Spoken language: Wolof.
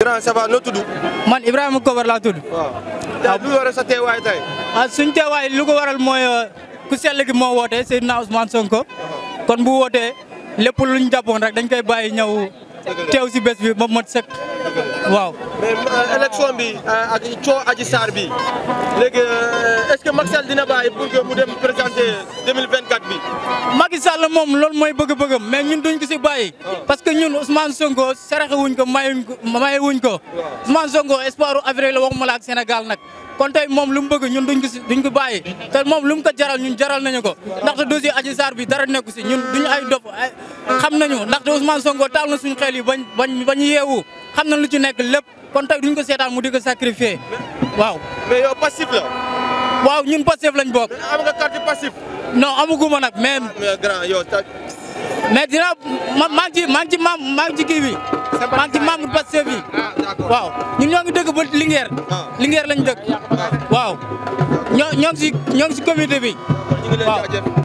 grand ça va noo tudd. man Ibrahima Kobar laa tudd. waaw lu waral sa teewaay tey. suñ teewaay lu ko waral mooy ku sell gi moo woote Seydina Ousmane Sonko. kon bu wootee lépp luñ jàppoon rek dañ koy bàyyi ñëw teew si bés bi ba mot sëkk. waaw. mais élection bi ak coow Adji Sarr bi léegi est-ce que Macky Sall dina bàyyi pour que mu dem présenter 2024 bi. Macky Sall moom loolu mooy bëgg-bëggam mais ñun duñ ko si bàyyi. parce que ñun Ousmane Sonko saraxe wuñ ko maye wuñ ko. Ousmane Sonko espoiru Afrique la waxuma la ak Sénégal nag. kon tey moom lu mu bëgg ñun duñ ko bàyyi te moom lu mu ko jaral ñun jaral nañu ko ndaxte dossier Adji Sarr bi dara nekku si ñun duñu ay dof xam nañu ndaxte Ousmane Sonko taal na suñu xel yi bañ yeewu xam na lu ci nekk lépp kon tey duñ ko seetaan mu di ko sacrifier waaw. mais yow passif la. waaw ñun passif lañ bokk. am nga carte passif. non amuguma nag mais. grand yow mais dina maa ngi ci kii bi. maa ngi ci membre Pastef bi. waaw ñun ñoo ngi dëkk ba Linguère. Linguère lañ dëkk. waaw ñoo ngi si comité bi. waaw.